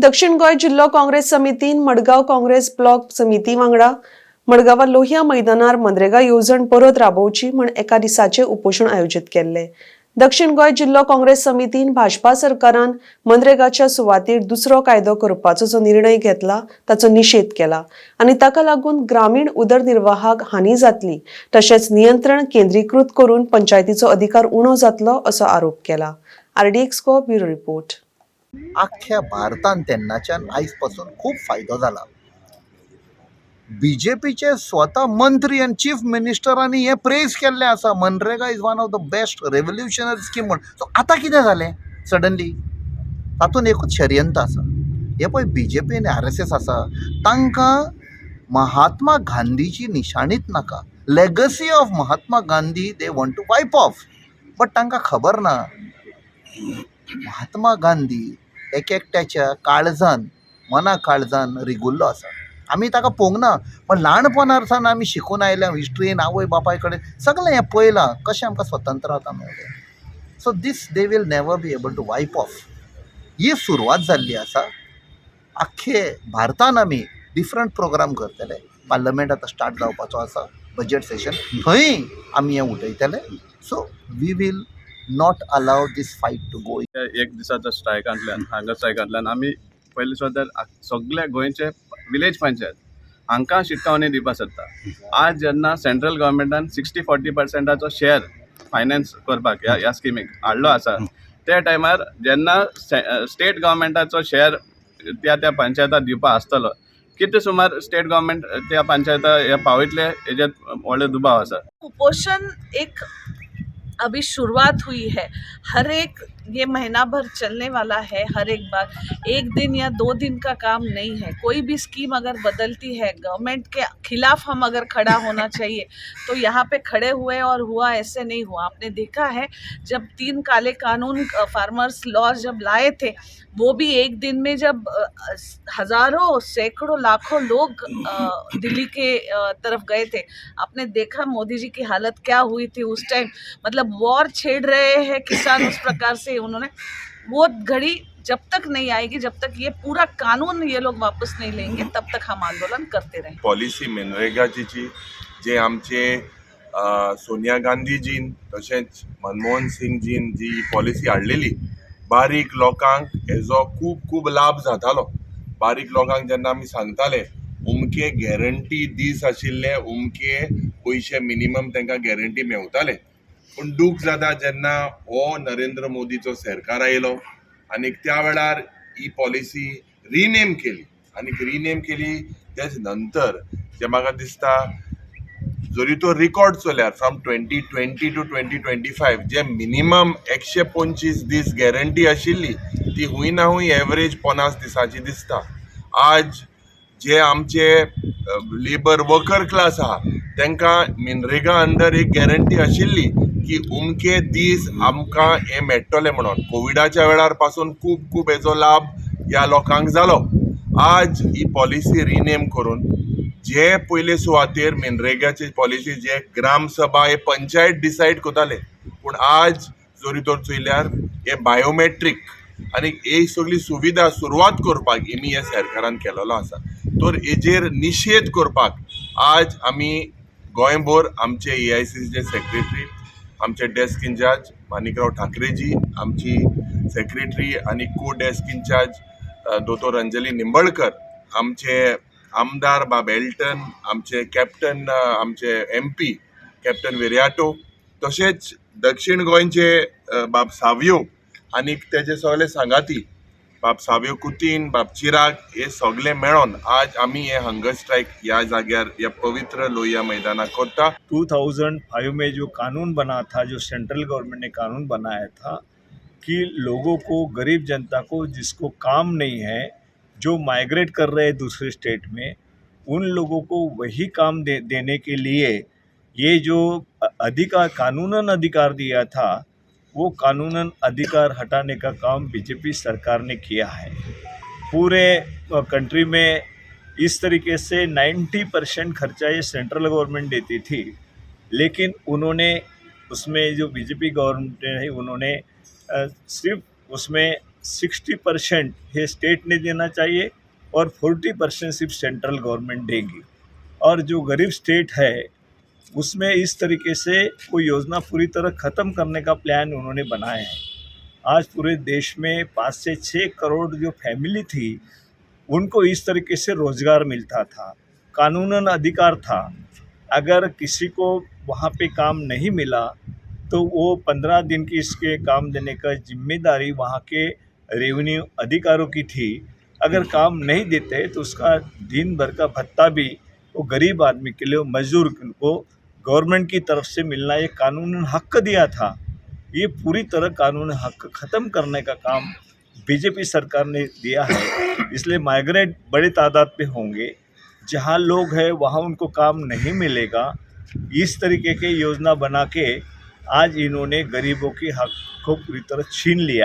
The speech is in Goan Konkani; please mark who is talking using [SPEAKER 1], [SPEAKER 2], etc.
[SPEAKER 1] दक्षिण गोंय जिल्लो काँग्रेस समितीन मडगांव काँग्रेस ब्लॉक समिती वांगडा मडगांवां लोहिया मैदानार मनरेगा येवजण परत राबोवची म्हण एका दिसाचें उपोशण आयोजीत केल्लें. दक्षिण गोंय जिल्लो काँग्रेस समितीन भाजपा सरकारान मनरेगाच्या सुवातेर दुसरो कायदो करपाचो जो निर्णय घेतला ताचो निशेध केला आनी ताका लागून ग्रामीण उदरनिर्वाहाक हानी जातली तशेंच नियंत्रण केंद्रीकृत करून पंचायतीचो अधिकार उणो जातलो असो आरोप केला. आरडीएक्स को ब्युरो रिपोर्ट.
[SPEAKER 2] आख्ख्या भारतान तेन्नाच्यान आयज पासून खूब फायदो जाला. बीजेपीचे स्वता मंत्री आनी चीफ मिनिस्टरांनी हें प्रेज केल्लें आसा, MNREGA is one of the best revolutionary scheme म्हूण. सो आतां कितें जालें सडनली? तातूंत एकूच षडयंत्र आसा. हें पळय, बीजेपी आनी आरएसएस आसा, तांकां महात्मा गांधीची निशाणीच नाका. Legacy of Mahatma Gandhi they want to wipe off, but तांकां खबर ना, महात्मा गांधी एक एकट्याच्या काळजान, मना काळजान रिगुल्लो आसा. आमी ताका पळोवंक ना, पण ल्हानपणार सावन आमी शिकून आयल्या हिस्ट्रीन, आवय बापाय कडेन सगळें हें पळयलां, कशें आमकां स्वतंत्रता मेळ्ळें. So this they will never be able to wipe off. ही सुरवात जाल्ली आसा. आख्खे भारतान आमी डिफरंट प्रोग्राम करतले. पार्लमेंट आतां स्टार्ट जावपाचो आसा, बजट सेशन, थंय आमी हें उठयतले. So we will not allow this fight to go.
[SPEAKER 3] त्या एक दिसाच्या स्ट्रायकांतल्यान, हंगर स्ट्रायकांतल्यान आमी पयलीं सुद्दां सगल्या गोंयचे विलेज पंचायत हांकां शिटकावणी दिवपा सोदता. आज जेन्ना सेंट्रल गव्हर्मेंटान 60-40 पर्संटाचो शेअर फायनान्स करपाक ह्या ह्या स्किमीक हाडलो आसा, त्या टायमार जेन्ना स्टेट गव्हर्मेंटाचो शेअर त्या त्या पंचायताक दिवपा आसतलो, कितें सुमार स्टेट गव्हर्मेंट त्या पंचायता हे पावयतले, हेजेर व्हडलो दुबाव आसा.
[SPEAKER 4] कुपोषण एक अभी शुरुआत हुई है. हर एक ये महीना भर चलने वाला है. हर एक बार एक दिन या 2 दिन का काम नहीं है. कोई भी स्कीम अगर बदलती है, गवर्नमेंट के खिलाफ हम अगर खड़ा होना चाहिए तो यहाँ पे खड़े हुए और हुआ, ऐसे नहीं हुआ. आपने देखा है, जब तीन काले कानून, फार्मर्स लॉ जब लाए थे, वो भी एक दिन में जब हजारों, सैकड़ों, लाखों लोग दिल्ली के तरफ गए थे, आपने देखा मोदी जी की हालत क्या हुई थी उस टाइम. मतलब वॉर छेड़ रहे हैं किसान, उस प्रकार से उन्होंने. वो घड़ी जब तक नहीं आएगी, जब तक ये पूरा कानून ये लोग वापस नहीं लेंगे, तब तक हम आंदोलन करते रहेंगे.
[SPEAKER 5] पॉलिसी मनरेगाची जे आमचे सोनिया गांधीजीन तशेंच मनमोहन सिंगजीन जी पॉलिसी हाडलेली, बारीक लोकांक हेजो खूब खूब लाभ जातालो. बारीक लोकांक जेन्ना आमी सांगताले, उमके गॅरंटी दीस आशिल्ले, उमके पयशे मिनिमम तांकां गॅरंटी मेवताले. पूण दूख जाता, जेन्ना हो नरेंद्र मोदीचो सरकार आयलो आनी त्या वेळार ही पॉलिसी रिनेम केली आनी रिनेम केली तेच नंतर जे म्हाका दिसता, जरी तो रिकॉर्ड चोल्यार from 2020 to 2025 जे मिनिमम 125 दीस गॅरंटी आशिल्ली, ती हूंय ना हूंय एवरेज 50 दिसांची दिसता. आज जे आमचे लेबर वर्कर क्लास आहा, तांकां मनरेगा अंडर एक गॅरंटी आशिल्ली की उमके दीस आमकां हें मेळटलें म्हणून. कोविडाच्या वेळार पासून खूब खूब हेजो लाभ ह्या लोकांक जालो. आज ही पॉलिसी रिनेम करून जे पयले सुवातेर मनरेगाची पॉलिसी जे ग्राम सभा हे पंचायत डिसायड करताले, पूण आज जरी तर चोयल्यार हे बायोमेट्रीक आनी ही सगळी सुविधा सुरवात करपाक हेमी ह्या सरकारान केलेलो आसा. तर हेजेर निशेध करपाक आज आमी गोंयभर आमचे एआयसीसीचे सेक्रेटरी, आमचे डेस्क इन्चार्ज माणिकराव ठाकरेजी, आमची सेक्रेटरी आनी को डेस्क इन्चार्ज दोतोर अंजली निंबळकर, आमचे आमदार बाब एल्टन, आमचे कॅप्टन, आमचे एमपी कॅप्टन विरियाटो, तशेंच दक्षिण गोंयचे बाब सावयो आनी तेजे सगळे सांगाती बाब सावयो कुतीन, बाब चिराग, हे सगळे मेळोन आज आमी हे हंगर स्ट्रायक ह्या जाग्यार, ह्या पवित्र लोहिया मैदानाक करता.
[SPEAKER 6] 2005 में जो कानून बना था, जो सेंट्रल गवर्नमेंट ने कानून बनाया था कि लोगों को, गरीब जनता को, जिसको काम नहीं है, जो माइग्रेट कर रहे हैं दूसरे स्टेट में, उन लोगों को वही काम देने के लिए ये जो अधिकार, कानूनन अधिकार दिया था, वो कानूनन अधिकार हटाने का काम बीजेपी सरकार ने किया है. पूरे कंट्री में इस तरीके से 90% खर्चा ये सेंट्रल गवर्नमेंट देती थी, लेकिन उन्होंने उसमें, जो बीजेपी गवर्नमेंट है, उन्होंने सिर्फ उसमें 60% ये स्टेट ने देना चाहिए और 40% सिर्फ सेंट्रल गवर्नमेंट देगी। और जो गरीब स्टेट है उसमें इस तरीके से कोई योजना पूरी तरह ख़त्म करने का प्लान उन्होंने बनाया है। आज पूरे देश में 5 से 6 करोड़ जो फैमिली थी उनको इस तरीके से रोज़गार मिलता था, कानूनन अधिकार था। अगर किसी को वहाँ पे काम नहीं मिला तो वो 15 दिन की इसके काम देने का जिम्मेदारी वहाँ के रेवेन्यू अधिकारों की थी। अगर काम नहीं देते तो उसका दिन भर का भत्ता भी वो गरीब आदमी के लिए, मजदूर को गवर्नमेंट की तरफ से मिलना ये कानूनन हक दिया था। ये पूरी तरह कानून हक ख़त्म करने का काम बीजेपी सरकार ने दिया है। इसलिए माइग्रेंट बड़े तादाद पे होंगे, जहाँ लोग हैं वहाँ उनको काम नहीं मिलेगा। इस तरीके के योजना बना के आज इन्होंने गरीबों के हक को पूरी तरह छीन लिया है।